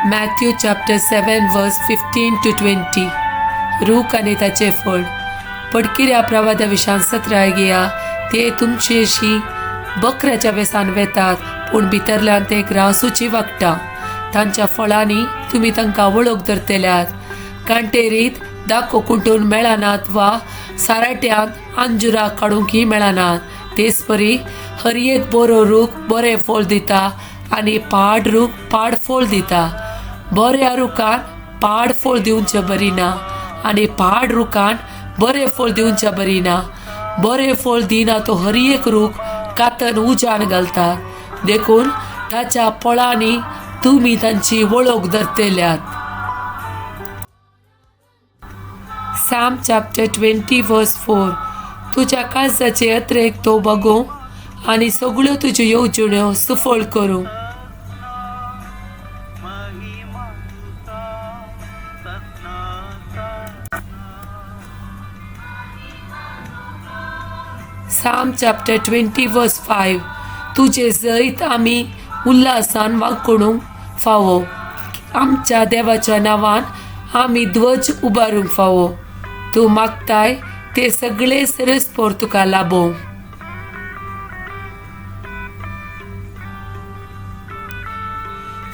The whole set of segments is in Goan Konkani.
Matthew chapter 7 verse 15 to 20. रूख आनी ताचें फळ. पडकिऱ्या प्रवादा विशान 17 घेया, ते तुमचेशी बकऱ्याच्या वेसान वेतात, पूण भितरल्यान ते ग्रासूची वागटा. तांच्या फळांनी तुमी तांकां वळख धरतल्यात. कांटेरीत दाखो कुंटून मेळनात वा साराट्यांत अंजुरा काडूंकय मेळनात. तेच परी हर एक बरो रूख बरें फळ दिता आनी पाड रूख पाड फळ दिता. बऱ्या रुखान पाड फळ दिवचें बरी ना आनी पाड रुखान बरें फळ दिवचें बरी ना. बरें फळ दिना तो हर एक रूख कातन उज्यान घालतात. देखून ताच्या फळांनी तुमी तांची वळख धरतल्यात. Psalm chapter 20 verse 4. तुज्या काळजाचे अत्रेक तो बगोवं आनी सगळ्यो तुज्यो येवजण्यो सुफळ करूं. Psalm chapter 20 verse 5. तुजें जैत आमी उल्हासान वांकडूंक फावो, आमच्या देवाच्या नांवान आमी ध्वज उबारूंक फावो. तूं मागताय ते सगळे सरसपोर तुका लाबोवं.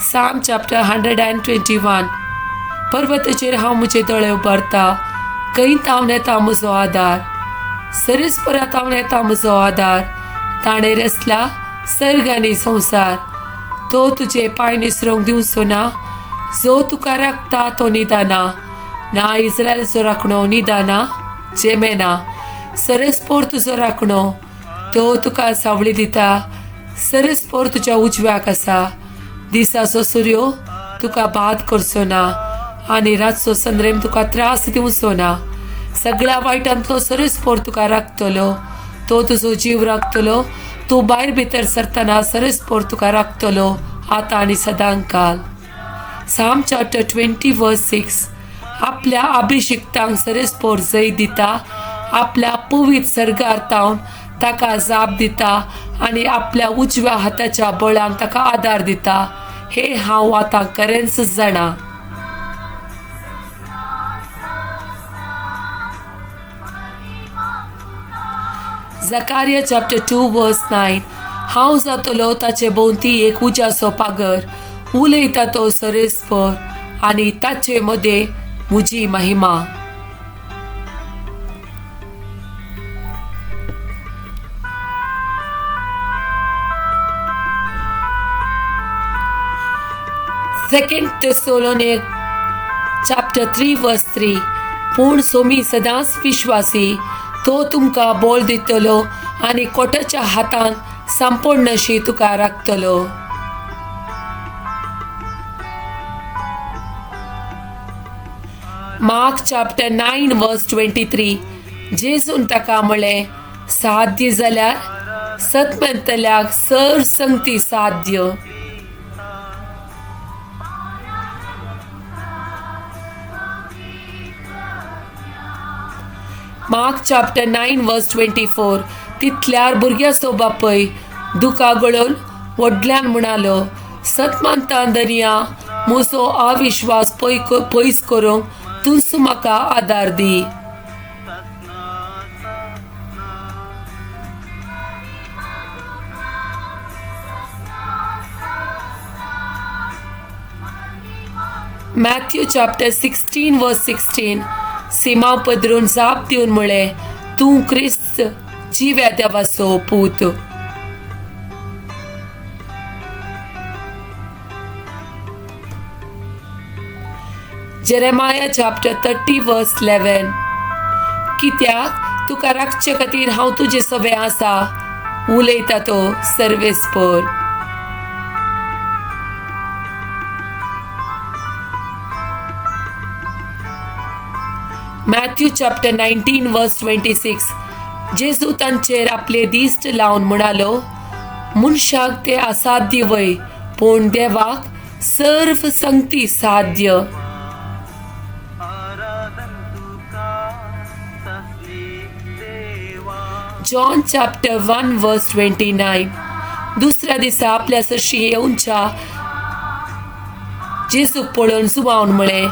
Psalm chapter 121. पर्वताचेर हांव म्हजे दोळे उबारता, खंय तावन येता म्हजो आदार? सरसपोरा तावन येता म्हजो आदार. ताणें रचला सर्ग आनी संवसार. तो तुजे पांय निसरोंक दिवचो ना, जो तुका राखता तो निदाना ना. इस्रायलाचो राखणो निदाना जेमेना. सरसपोर तुजो राखणो, तो तुका सावळी दिता. सरसपोर तुज्या उजव्याक आसा. दिसाचो सुर्यो तुका बाद करचो ना आनी रातचो संद्रेम तुका त्रास दिवचो ना. सगळ्या वायटांतलो सरसपोर तुका राखतलो, तो तुजो जीव राखतलो. तूं भायर भितर सरतना सरसपोर तुका राखतलो, आतां आनी सदांकाल. Psalm chapter 20 verse 6. आपल्या अभिषिक्तांक सरसपोर जैत दिता, आपल्या पवित्र सर्गार तावन ताका जाप दिता आनी आपल्या उजव्या हाताच्या बळान ताका आदार दिता. हे हांव आतां खरेंच जाणा. Zechariah chapter 2 verse 9. हांव जातलो ताचे भोंवती एक उज्याचो पागर, उलयता तो सरसपोर आनी ताचे मदें म्हजी महिमा. Second Thessalonians chapter 3 verse 3. पूण सोमी सदांच विश्वासी, तो तुमकां बोल दितलो आनी कोटाच्या हातान सांपडनाशी तुका राखतलो. Mark chapter 9 verse 23. जेजून ताका म्हळें, साध्य जाल्यार सत म्हणटल्याक सर संगती साध्य. Mark chapter 9 verse 24. तितल्यार भुरग्याचो बापय दुकां गळोवन व्हडल्यान म्हणालो, सत मानता दर्या, म्हजो अविश्वास पयस करूंक तूंच म्हाका आदार दी. Matthew chapter 16 verse 16. सिमांव पदरून जाप दिवन म्हळें, तूं क्रिस्त जिव्या देवाचो पूत. Jeremiah chapter 30 verse 11. कित्याक तुका राखचे खातीर हांव तुजे सवें आसा, उलयता तो सर्वेस्पर. Matthew chapter 19 verse 26. जेजू तांचेर आपले दिश्ट लावन म्हणालो, मनशाक ते असाध्य वय, पूण देवाक सर्व संगती साध्य. John chapter 1 verse 29. दुसऱ्या दिसा आपल्या सरशी येवच्या जेजूक पळोवन जुवावन म्हळें,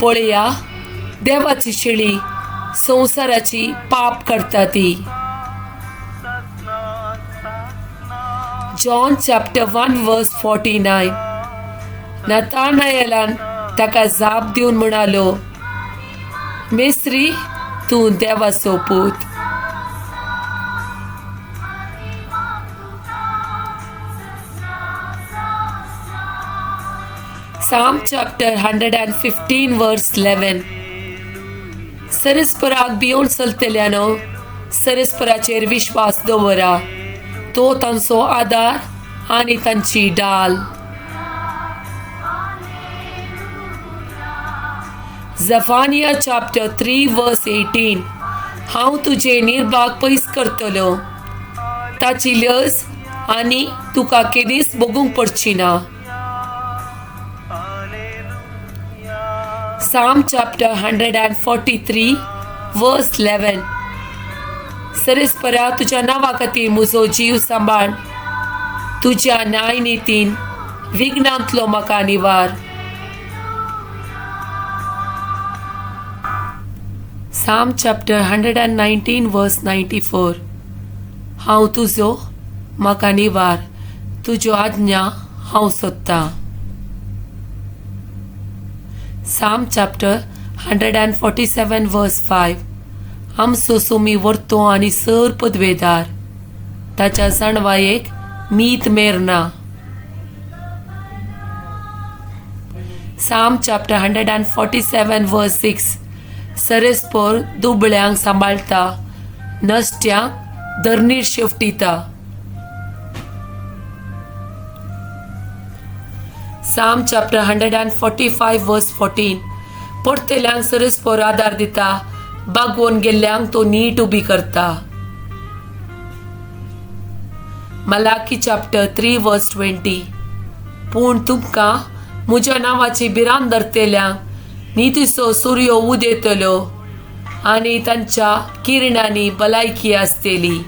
पळया देवाची शेळी संवसाराची पाप करता ती. John chapter 1 verse 49. नतानायलान ताका जाप दिवन म्हणालो, मेस्त्री तूं देवाचो पूत. Psalm chapter 115 verse 11. सरस्पराक भियोवन चलतल्यानो सरस्पराचेर विश्वास दवरा, तो तांचो आदार आनी तांची डाल. Zephaniah chapter 3 verse 18. हांव तुजे निर्भाग पयस करतलो, ताची लज आनी तुका केदीच भोगूंक पडची ना. Psalm chapter 143 verse 11. सरस्परा तुज्या नांवा खातीर म्हजो जीव सांबाळ, तुज्या न्यायनितीन विघ्नांतलो म्हाका निवार. Psalm chapter 119 verse 94. हांव तुजो, म्हाका निवार, तुज्यो आज्ञा हांव सोदतां. Psalm chapter 147 verse 5. आमचो सोमी वर्तो आनी सर पदवेदार, ताच्या जाणवायेक मीत मेरना. Psalm chapter 147 verse 6. सरस्पोर दुबळ्यांक सांबाळटा, नश्ट्यांक धरणीर शेवटिता. Psalm chapter 145 verse 14. पडटेल्यांक सरस्पोर आदार दिता, बागवोन गेल्ल्यांक तो नीट उबी करता. Malachi chapter 3 verse 20. पूण तुमकां म्हज्या नांवाची भिरांत धरतल्यांक नितीचो सुर्यो उदेतलो आनी तांच्या किरणांनी भलायकी आसतली.